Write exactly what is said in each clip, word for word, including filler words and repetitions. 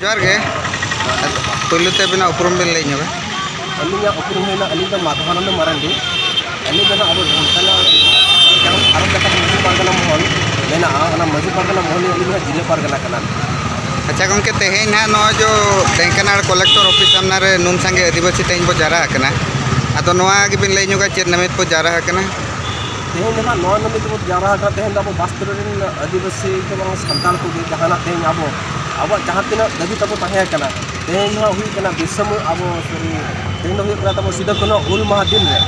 ᱡᱚᱦᱟᱨ ᱜᱮ᱾ ᱯᱳᱭᱞᱳ ᱛᱮ ᱟᱹᱵᱤᱱᱟᱜ ᱩᱯᱨᱩᱢ ᱵᱤᱱ ᱞᱟᱹᱭ ᱧᱚᱜᱟ᱾ ᱟᱹᱞᱤᱧᱟᱜ ᱩᱯᱨᱩᱢ ᱦᱩᱭᱱᱟ, ᱟᱹᱞᱤᱧ ᱫᱚ ᱢᱟᱫᱷᱚᱵᱟᱱᱚᱱᱫᱚ ᱢᱟᱨᱟᱱᱰᱤ᱾ ᱟᱹᱞᱤᱧ ᱫᱚ ᱱᱟᱜ ᱟᱵᱚ ᱰᱷᱮᱱᱠᱟᱱᱟᱞ ᱡᱟᱦᱟᱸ ᱵᱷᱟᱨᱚᱛ ᱡᱟᱠᱟᱛ ᱢᱟᱹᱡᱷᱤ ᱯᱟᱨᱜᱟᱱᱟ ᱢᱚᱦᱚᱞ ᱢᱮᱱᱟᱜᱼᱟ, ᱚᱱᱟ ᱢᱟᱹᱡᱷᱤ ᱯᱟᱨᱜᱟᱱᱟ ᱢᱚᱦᱚᱞ ᱨᱮ ᱟᱹᱞᱤᱧ ᱫᱚ ᱡᱤᱞᱟᱹ ᱯᱟᱨᱜᱟᱱᱟ ᱠᱟᱱᱟ᱾ ᱟᱪᱪᱷᱟ ᱜᱚᱢᱠᱮ, ᱛᱮᱦᱮᱧ ᱱᱟᱦᱟᱜ ᱱᱚᱜᱼᱚᱭ ᱡᱚ ᱰᱷᱮᱱᱠᱟᱱᱟᱞ ᱠᱚᱞᱮᱠᱴᱚᱨ ᱚᱯᱷᱤᱥ ᱥᱟᱢᱱᱟ ᱨᱮ ᱱᱩᱱ ᱥᱟᱸᱜᱮ ᱟᱹᱫᱤᱵᱟᱹᱥᱤ ᱛᱮᱦᱮᱧ ᱵᱚ ᱡᱟᱣᱨᱟ ᱟᱠᱟᱱᱟ, ᱟᱫᱚ ᱱᱚᱣᱟ ᱜᱮᱵᱤᱱ ᱞᱟᱹᱭ ᱧᱚᱜᱟ ᱪᱮᱫ ᱱᱟᱹᱢᱤᱛ ᱵᱚ ᱡᱟᱣᱨᱟ ᱟᱠᱟᱱᱟ? ᱛᱮᱦᱮᱧ ᱫᱚ ᱱᱟᱜ ᱱᱚᱣᱟ ᱱᱟᱹᱢᱤᱛ ᱛᱮᱵᱚ ᱡᱟᱣᱨᱟ ᱟᱠᱟᱱᱟ, ᱛᱮᱦᱮᱧ ᱫᱚ ᱟᱵᱚ ᱵᱟᱥᱛᱚᱵ ᱨᱮᱱ ᱟᱹᱫᱤᱵᱟᱹᱥᱤ ᱠᱚ ᱵᱟᱝ ᱥᱟᱱᱛᱟᱲ ᱠᱚᱜᱮ ᱡᱟᱦᱟᱱᱟᱜ ᱛᱮᱦᱮᱧ ᱟᱵᱚ ᱟᱵᱚᱣᱟᱜ ᱡᱟᱦᱟᱸ ᱛᱤᱱᱟᱹᱜ ᱫᱟᱹᱵᱤ ᱛᱟᱵᱚ ᱛᱟᱦᱮᱸ ᱠᱟᱱᱟ, ᱛᱮᱦᱮᱧ ᱱᱚᱣᱟ ᱦᱩᱭᱩᱜ ᱠᱟᱱᱟ ᱵᱤᱨᱥᱟ ᱢᱩ-, ᱟᱵᱚ ᱥᱚᱨᱤ, ᱛᱮᱦᱮᱧ ᱫᱚ ᱦᱩᱭᱩᱜ ᱠᱟᱱᱟ ᱛᱟᱵᱚ ᱥᱤᱫᱩ ᱠᱟᱹᱱᱦᱩ ᱦᱩᱞ ᱢᱟᱦᱟ ᱫᱤᱱ ᱨᱮ,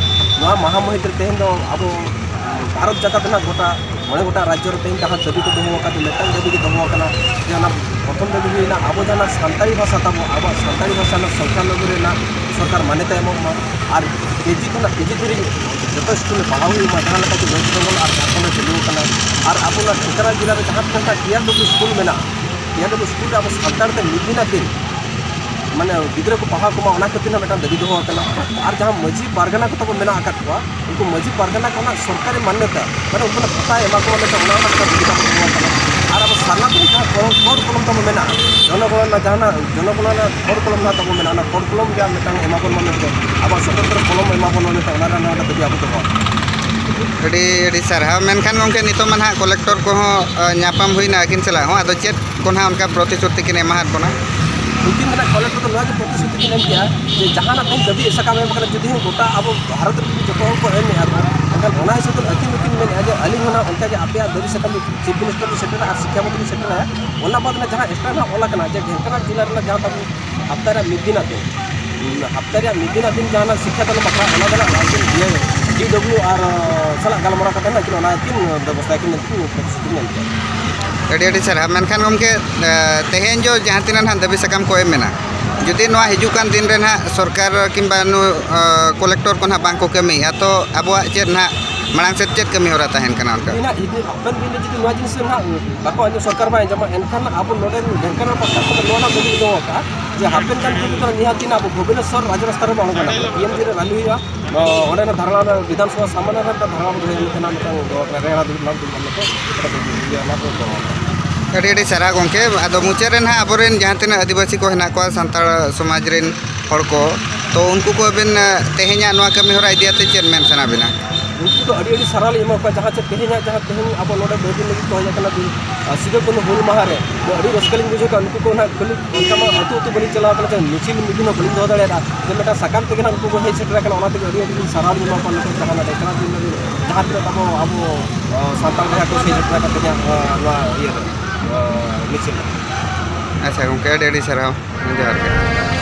ᱱᱚᱣᱟ ᱢᱟᱦᱟ ᱢᱟᱹᱦᱤᱛ ᱨᱮ ᱛᱮᱦᱮᱧ ᱫᱚ ᱟᱵᱚ ᱵᱷᱟᱨᱚᱛ ᱡᱟᱠᱟᱛ ᱨᱮᱱᱟᱜ ᱜᱚᱴᱟ ᱢᱚᱬᱮ ᱜᱚᱴᱟᱝ ᱨᱟᱡᱽᱡᱚ ᱨᱮ ᱛᱮᱦᱮᱧ ᱡᱟᱦᱟᱸ ᱫᱟᱹᱵᱤ ᱠᱚ ᱫᱚᱦᱚ ᱟᱠᱟᱫ, ᱢᱤᱫᱴᱟᱝ ᱫᱟᱹᱵᱤ ᱜᱮ ᱫᱚᱦᱚ ᱟᱠᱟᱱᱟ ᱡᱮ ᱚᱱᱟ ᱯᱨᱚᱛᱷᱚᱢ ᱫᱟᱹᱵᱤ ᱦᱩᱭᱱᱟ ᱟᱵᱚ ᱡᱟᱦᱟᱸ ᱥᱟᱱᱛᱟᱲᱤ ᱵᱷᱟᱥᱟ ᱛᱟᱵᱚ, ᱟᱵᱚᱣᱟᱜ ᱥᱟᱱᱛᱟᱲᱤ ᱵᱷᱟᱥᱟ ᱨᱮᱱᱟᱜ ᱥᱚᱝᱠᱷᱟ ᱞᱟᱹᱜᱩ ᱨᱮᱱᱟᱜ ᱥᱚᱨᱠᱟᱨ ᱢᱟᱱᱭᱚᱛᱟ ᱮᱢᱚᱜ ᱢᱟ᱾ ᱟᱨ ᱠᱮᱡᱤ ᱠᱷᱚᱱᱟᱜ ᱯᱤᱡᱤ ᱫᱷᱟᱹᱨᱤᱡ ᱡᱚᱛᱚ ᱥᱠᱩᱞ ᱨᱮ ᱯᱟᱲᱦᱟᱣ ᱦᱩᱭᱩᱜ ᱢᱟ, ᱡᱟᱦᱟᱸ ᱞᱮᱠᱟ ᱡᱮ ᱣᱮᱥᱴ ᱵᱮᱝᱜᱚᱞ ᱟᱨ ᱡᱷᱟᱲᱠᱷᱚᱸᱰ ᱨᱮ ᱪᱟᱹᱞᱩ ᱟᱠᱟᱱᱟ᱾ ᱟᱨ ᱟᱵᱚ ᱚᱱᱟ ᱰᱷᱮᱱᱠᱟᱱᱟᱞ ᱡᱮᱞᱟ ᱨᱮ ᱡᱟᱦᱟᱸ ᱛᱤᱱᱟᱹᱜ ᱴᱤᱭᱟᱨ ᱰᱟᱵᱞᱤᱭᱩ ᱥᱠᱩᱞ ᱢᱮᱱᱟᱜᱼᱟ, ᱴᱤᱭᱟᱨ ᱰᱟᱵᱞᱤᱭᱩ ᱥᱠᱩᱞ ᱨᱮ ᱟᱵᱚ ᱥᱟᱱᱛᱟᱲ ᱛᱮ ᱢᱤᱫ ᱫᱤᱱ ᱟᱨ ᱫᱤᱱ ᱢᱟᱱᱮ ᱜᱤᱫᱽᱨᱟᱹ ᱠᱚ ᱯᱟᱲᱦᱟᱣ ᱠᱚᱢᱟ, ᱚᱱᱟ ᱠᱷᱟᱹᱛᱤᱨ ᱦᱚᱸ ᱢᱤᱫᱴᱟᱝ ᱫᱟᱹᱵᱤ ᱫᱚᱦᱚ ᱟᱠᱟᱱᱟ᱾ ᱟᱨ ᱡᱟᱦᱟᱸ ᱢᱟᱹᱡᱷᱤ ᱯᱟᱨᱜᱟᱱᱟ ᱠᱚ ᱛᱟᱵᱚ ᱢᱮᱱᱟᱜ ᱟᱠᱟᱫ ᱠᱚᱣᱟ, ᱩᱱᱠᱩ ᱢᱟᱹᱡᱷᱤ ᱯᱟᱨᱜᱟᱱᱟ ᱠᱚ ᱨᱮᱱᱟᱜ ᱥᱚᱨᱠᱟᱨᱤ ᱢᱟᱱᱱᱚᱛᱟ, ᱢᱟᱱᱮ ᱩᱱᱠᱩ ᱨᱮᱱᱟᱜ ᱯᱟᱛᱟ ᱮᱢᱟ ᱠᱚ ᱢᱮᱱᱛᱮ ᱚᱱᱟ ᱨᱮᱱᱟᱜ ᱢᱤᱫᱴᱟᱝ ᱫᱟᱹᱵᱤ ᱛᱟᱵᱚ ᱫᱚᱦᱚ ᱟᱠᱟᱱᱟ᱾ ᱟᱨ ᱟᱵᱚ ᱥᱟᱨᱱᱟ ᱠᱚ ᱡᱟᱦᱟᱸ ᱠᱚᱲ-, ᱠᱚᱲ ᱠᱚᱞᱚᱢ ᱛᱟᱵᱚ ᱢᱮᱱᱟᱜᱼᱟ, ᱡᱚᱱᱚᱜᱚᱬ ᱨᱮᱱᱟᱜ ᱡᱟᱦᱟᱱᱟᱜ ᱡᱚᱱᱚᱜᱚᱬ ᱨᱮᱱᱟᱜ ᱠᱚᱲ ᱠᱚᱞᱚᱢ ᱨᱮᱭᱟᱜ ᱢᱤᱫᱴᱟᱝ ᱮᱢᱟ ᱵᱚᱱ ᱢᱟ ᱢᱮᱱᱛᱮ ᱟᱵᱚᱣᱟᱜ ᱥᱚᱛᱚᱱᱛᱨᱚ ᱠᱚᱞᱚᱢ ᱮᱢᱟ ᱵᱚᱱ ᱢᱟ ᱢᱮᱱᱛᱮ ᱚᱱᱟ ᱨᱮᱱᱟᱜ ᱢᱤᱫᱴᱟᱝ ᱫᱟᱹᱵᱤ ᱟᱵᱚ ᱫᱚᱦᱚ ᱟᱠᱟᱱᱟ᱾ ᱟᱹᱰᱤ ᱟᱹᱰᱤ ᱥᱟᱨᱦᱟᱣ᱾ ᱢᱮᱱᱠᱷᱟᱱ ᱜᱚᱢᱠᱮ, ᱱᱤᱛᱚᱜ ᱢᱟ ᱱᱟᱦᱟᱜ ᱠᱚᱞᱮᱠᱴᱚᱨ ᱠᱚᱦᱚᱸ, ᱟ, ᱧᱟᱯᱟᱢ ᱦᱩᱭᱱᱟ ᱟᱹᱠᱤᱱ ᱥᱟᱞᱟᱜ ᱦᱚᱸ, ᱟᱫᱚ ᱪᱮᱫ ᱠᱚ ᱱᱟᱦᱟᱜ ᱚᱱᱠᱟ ᱯᱨᱚᱛᱤᱥᱨᱩᱛᱤ ᱠᱤᱱ ᱮᱢᱟᱦᱟᱫ ᱵᱚᱱᱟ? ᱩᱱᱠᱤᱱ ᱫᱚ ᱱᱟᱦᱟᱜ ᱠᱚᱞᱮᱠᱴᱚᱨ ᱫᱚ ᱱᱚᱣᱟ ᱜᱮ ᱯᱨᱚᱛᱤᱥᱨᱩᱛᱤ ᱠᱤᱱ ᱮᱢ ᱠᱮᱜᱼᱟ ᱡᱮ ᱡᱟᱦᱟᱱᱟᱜ ᱛᱮᱦᱮᱧ ᱫᱟᱹᱵᱤ ᱥᱟᱠᱟᱢ ᱮᱢ ᱠᱟᱱᱟ, ᱡᱩᱫᱤ ᱦᱚᱸ ᱜᱚᱴᱟ ᱟᱵᱚ ᱵᱷᱟᱨᱚᱛ ᱨᱮ ᱡᱩᱫᱤ ᱡᱚᱛᱚ ᱦᱚᱲ ᱠᱚ ᱮᱢᱮᱜᱼᱟ ᱠᱚ, ᱮᱱᱠᱷᱟᱱ ᱚᱱᱟ ᱦᱤᱥᱟᱹᱵ ᱛᱮ ᱟᱹᱠᱤᱱ ᱦᱚᱸᱠᱤᱱ ᱢᱮᱱᱮᱜᱼᱟ ᱡᱮ ᱟᱹᱞᱤᱧ ᱦᱚᱸ ᱱᱟᱦᱟᱜ ᱚᱱᱠᱟ ᱜᱮ ᱟᱯᱮᱭᱟᱜ ᱫᱟᱹᱵᱤ ᱥᱟᱠᱟᱢ ᱪᱤᱯ ᱢᱤᱱᱤᱥᱴᱟᱨ ᱞᱤᱧ ᱥᱮᱴᱮᱨᱟ ᱟᱨ ᱥᱤᱠᱠᱷᱟ ᱢᱚᱱᱛᱨᱤ ᱞᱤᱧ ᱥᱮᱴᱮᱨᱟ᱾ ᱚᱱᱟ ᱵᱟᱫᱽ ᱨᱮ ᱡᱟᱦᱟᱸ ᱮᱠᱥᱴᱨᱟ ᱱᱟᱦᱟᱜ ᱚᱞ ᱟᱠᱟᱱᱟ ᱡᱮ ᱰᱷᱮᱱᱠᱟᱱᱟᱞ ᱡᱮᱞᱟ ᱨᱮᱱᱟᱜ ᱡᱟᱦᱟᱸ ᱛᱟᱵᱚ ᱦᱟᱯᱛᱟ ᱨᱮᱭᱟᱜ ᱢᱤᱫ ᱫᱤᱱᱟᱜ ᱫᱤᱱ, ᱦᱟᱯᱛᱟ ᱨᱮᱭᱟᱜ ᱢᱤᱫ ᱫᱤᱱᱟᱜ ᱫᱤᱱ ᱡᱟᱦᱟᱱᱟᱜ ᱥᱤᱠᱠᱷᱟ ᱫᱚᱞᱮ ᱵᱟᱠᱷᱨᱟ, ᱚᱱᱟ ᱫᱚ ᱱᱟᱜ ᱤᱭᱟᱹ ᱰᱤ ᱰᱚᱵᱞᱤᱭᱩ ᱟᱨ ᱥᱟᱞᱟᱜ ᱜᱟᱞᱢᱟᱨᱟᱣ ᱠᱟᱛᱮ ᱱᱟᱜ ᱠᱤᱱ ᱚᱱᱟ ᱠᱤᱱ ᱵᱮᱵᱚᱥᱛᱷᱟ ᱠᱤᱱ ᱢᱮᱱᱛᱮ ᱠᱤᱱ ᱢᱮᱱ ᱠᱮᱫᱟ᱾ ᱟᱹᱰᱤ ᱟᱹᱰᱤ ᱥᱟᱨᱦᱟᱣ᱾ ᱢᱮᱱᱠᱷᱟᱱ ᱜᱚᱢᱠᱮ, ᱮ, ᱛᱮᱦᱮᱧ ᱡᱚ ᱡᱟᱦᱟᱸ ᱛᱤᱱᱟᱹᱜ ᱱᱟᱦᱟᱜ ᱫᱟᱹᱵᱤ ᱥᱟᱠᱟᱢ ᱠᱚ ᱮᱢ ᱢᱮᱱᱟᱜ, ᱡᱩᱫᱤ ᱱᱚᱣᱟ ᱦᱤᱡᱩᱜ ᱠᱟᱱ ᱫᱤᱱ ᱨᱮ ᱱᱟᱦᱟᱜ ᱥᱚᱨᱠᱟᱨ ᱠᱤᱝᱵᱟ ᱱᱩ-, ᱮ, ᱠᱚᱞᱮᱠᱴᱚᱨ ᱠᱚ ᱱᱟᱦᱟᱜ ᱵᱟᱝ ᱠᱚ ᱠᱟᱹᱢᱤᱭᱟ, ᱛᱚ ᱟᱵᱚᱣᱟᱜ ᱪᱮᱫ ᱱᱟᱦᱟᱜ ᱢᱟᱲᱟᱝ ᱥᱮᱫ ᱪᱮᱫ ᱠᱟᱹᱢᱤ ᱦᱚᱨᱟ ᱛᱟᱦᱮᱱ ᱠᱟᱱᱟ ᱚᱱᱠᱟ? ᱡᱩᱫᱤ ᱱᱟᱜ ᱦᱤᱡᱩᱜ ᱦᱟᱯᱮᱱ ᱫᱤᱱ ᱨᱮ ᱡᱩᱫᱤ ᱱᱚᱣᱟ ᱡᱤᱱᱤᱥ ᱨᱮ ᱱᱟᱜ ᱵᱟᱠᱚ ᱟᱸᱡᱚᱢ, ᱥᱚᱨᱠᱟᱨ ᱵᱟᱭ ᱟᱸᱡᱚᱢᱟ, ᱮᱱᱠᱷᱟᱱ ᱟᱵᱚ ᱱᱚᱰᱮ ᱰᱷᱮᱱᱠᱟᱱᱟᱞ ᱯᱟᱦᱴᱟ ᱠᱷᱚᱱ ᱱᱚᱣᱟ ᱱᱟᱜ ᱫᱟᱹᱵᱤ ᱫᱚᱦᱚ ᱟᱠᱟᱫᱼᱟ ᱡᱮ ᱦᱟᱯᱮᱱ ᱠᱟᱱ ᱫᱤᱱ ᱨᱮ ᱱᱤᱦᱟᱹᱛ ᱜᱮ ᱱᱟᱜ ᱟᱵᱚ ᱵᱷᱩᱵᱽᱱᱮᱥᱚᱨ ᱨᱟᱡᱽ ᱨᱟᱥᱛᱟ ᱨᱮᱵᱚᱱ ᱟᱬᱜᱚᱱᱟ, ᱯᱤ ᱮᱢ ᱡᱤ ᱨᱮ ᱨᱟᱞᱤ ᱦᱩᱭᱩᱜᱼᱟ᱾ ᱚᱸᱰᱮ ᱱᱟᱜ ᱫᱷᱟᱨᱱᱟ, ᱚᱸᱰᱮ ᱵᱤᱫᱷᱟᱱ ᱥᱚᱵᱷᱟ ᱥᱟᱢᱟᱝ ᱨᱮ ᱢᱤᱫᱴᱟᱝ ᱫᱷᱟᱨᱱᱟ ᱵᱚᱱ ᱫᱚᱦᱚᱭᱟ, ᱢᱤᱫᱴᱟᱝ ᱱᱟᱜ ᱢᱤᱫᱴᱟᱝ ᱨᱮᱦᱲᱟ ᱫᱩᱲᱩᱵ ᱱᱟᱜ ᱫᱩᱲᱩᱵ ᱱᱟᱜ ᱠᱚ, ᱚᱱᱟ ᱠᱚ ᱫᱚᱦᱚ ᱟᱠᱟᱫᱼᱟ᱾ ᱟᱹᱰᱤ ᱟᱹᱰᱤ ᱥᱟᱨᱦᱟᱣ ᱜᱚᱢᱠᱮ᱾ ᱟᱫᱚ ᱢᱩᱪᱟᱹᱫ ᱨᱮ ᱱᱟᱦᱟᱜ ᱟᱵᱚᱨᱮᱱ ᱡᱟᱦᱟᱸ ᱛᱤᱱᱟᱹᱜ ᱟᱹᱫᱤᱵᱟᱹᱥᱤ ᱠᱚ ᱦᱮᱱᱟᱜ ᱠᱚᱣᱟ, ᱥᱟᱱᱛᱟᱲ ᱥᱚᱢᱟᱡᱽ ᱨᱮᱱ ᱦᱚᱲ ᱠᱚ, ᱛᱚ ᱩᱱᱠᱩ ᱠᱚ ᱟᱵᱮᱱ, ᱮ, ᱛᱮᱦᱮᱧᱟᱜ ᱱᱚᱣᱟ ᱠᱟᱹᱢᱤ ᱦᱚᱨᱟ ᱤᱫᱤ ᱠᱟᱛᱮ ᱪᱮᱫ ᱢᱮᱱ ᱥᱟᱱᱟ ᱵᱮᱱᱟ? ᱩᱱᱠᱩ ᱫᱚ ᱟᱹᱰᱤ ᱟᱹᱰᱤ ᱥᱟᱨᱦᱟᱣ ᱞᱤᱧ ᱮᱢᱟ ᱠᱚᱣᱟ, ᱡᱟᱦᱟᱸ ᱪᱮᱫ ᱛᱮᱦᱮᱧᱟᱜ, ᱡᱟᱦᱟᱸ ᱛᱮᱦᱮᱧ ᱟᱵᱚ ᱱᱚᱰᱮ ᱵᱟᱨ ᱫᱤᱱ ᱞᱟᱹᱜᱤᱫ ᱠᱚ ᱦᱮᱡ ᱟᱠᱟᱱᱟ, ᱫᱩ-, ᱟᱨ ᱥᱤᱫᱩ ᱠᱟᱹᱱᱦᱩ ᱦᱩᱞ ᱢᱟᱦᱟ ᱨᱮ᱾ ᱫᱚ ᱟᱹᱰᱤ ᱨᱟᱹᱥᱠᱟᱹ ᱞᱤᱧ ᱵᱩᱡᱷᱟᱹᱣ ᱠᱮᱫᱟ᱾ ᱩᱱᱠᱩ ᱠᱚ ᱱᱟᱦᱟᱜ ᱠᱷᱟᱹᱞᱤ ᱚᱱᱠᱟ ᱢᱟ ᱟᱹᱛᱩ ᱟᱹᱛᱩ ᱵᱟᱹᱞᱤᱧ ᱪᱟᱞᱟᱣ ᱠᱟᱱᱟ, ᱡᱮ ᱢᱤᱪᱷᱤᱞ ᱢᱤᱫ ᱫᱤᱱ ᱦᱚᱸ ᱵᱟᱹᱞᱤᱧ ᱫᱚᱦᱚ ᱫᱟᱲᱮᱭᱟᱫᱟ, ᱡᱮ ᱢᱤᱫᱴᱟᱝ ᱥᱟᱠᱟᱢ ᱛᱮᱜᱮ ᱱᱟᱦᱟᱜ ᱩᱱᱠᱩ ᱠᱚ ᱦᱮᱡ ᱥᱮᱴᱮᱨ ᱟᱠᱟᱱᱟ᱾ ᱚᱱᱟ ᱛᱮᱜᱮ ᱟᱹᱰᱤ ᱟᱹᱰᱤ ᱞᱤᱧ ᱥᱟᱨᱦᱟᱣ ᱞᱤᱧ ᱮᱢᱟ ᱠᱚᱣᱟ᱾ ᱱᱩᱠᱩ ᱡᱟᱦᱟᱸ ᱱᱚᱰᱮ ᱠᱟᱱᱟ ᱫᱤᱱ ᱨᱮ ᱡᱟᱦᱟᱸ ᱛᱤᱱᱟᱹᱜ ᱛᱟᱵᱚ ᱟᱵᱚ, ᱚ, ᱥᱟᱱᱛᱟᱲ ᱵᱚᱭᱦᱟ ᱠᱚ ᱦᱮᱡ ᱥᱮᱴᱮᱨ ᱟᱠᱟᱱ ᱛᱮᱦᱮᱧᱟᱜ, ᱚ, ᱱᱚᱣᱟ ᱤᱭᱟᱹ ᱨᱮ, ᱚ, ᱢᱤᱪᱷᱤᱞ ᱨᱮ᱾ ᱟᱪᱪᱷᱟ ᱜᱚᱢᱠᱮ, ᱟᱹᱰᱤ ᱟᱹᱰᱤ ᱥᱟᱨᱦᱟᱣ᱾ ᱡᱚᱦᱟᱨ ᱜᱮ᱾